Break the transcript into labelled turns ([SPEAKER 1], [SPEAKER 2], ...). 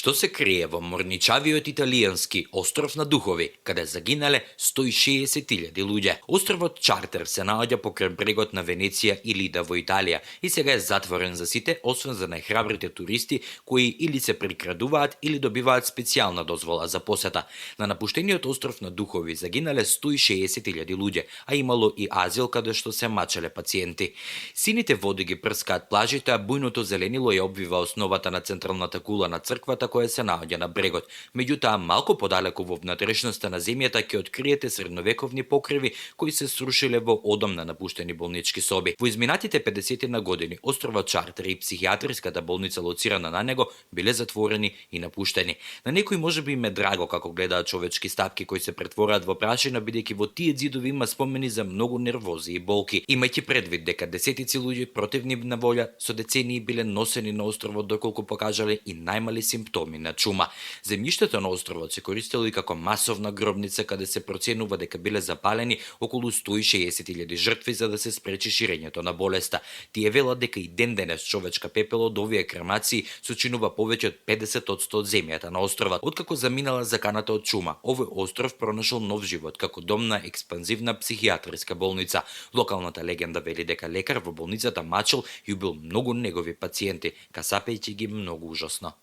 [SPEAKER 1] Што се крие во морничавиот италијански остров на духови, каде загинале 160.000 луѓе? Островот Чартер се наоѓа покрај брегот на Венеција и Лида во Италија и сега е затворен за сите, освен за најхрабрите туристи кои или се прикрадуваат или добиваат специјална дозвола за посета. На напуштениот остров на духови загинале 160.000 луѓе, а имало и азил каде што се мачеле пациенти. Сините води ги прскаат плажите, а бујното зеленило ја обвива основата на централната кула на црквата која се наоѓа на брегот. Меѓутоа, малку подалеку во внатрешноста на земјата ќе откриете средновековни покриви кои се срушиле во одом на напуштени болнички соби. Во изминатите 50 на години островот Чартер и психијатриската болница лоцирана на него биле затворени и напуштени. На некои можеби им е драго како гледаат човечки стапки кои се претвораат во прашина, бидејќи во тие ѕидови има спомени за многу нервози и болки. Имајќи предвид дека десетици луѓе против нивна волја со децении биле носени на островот доколку покажале и најмали симптоми на чума. Земјиштето на островот се користело и како масовна гробница каде се проценува дека биле запалени околу 160.000 жртви за да се спречи ширењето на болеста. Тие велат дека и ден денес човечка пепел од овие кремации сочинува повеќе од 50% од земјата на островот. Откако заминала заканата од чума, овој остров пронашол нов живот како дом на експанзивна психијатриска болница. Локалната легенда вели дека лекар во болницата мачел и убил многу негови пациенти, касапејќи ги многу ужасно.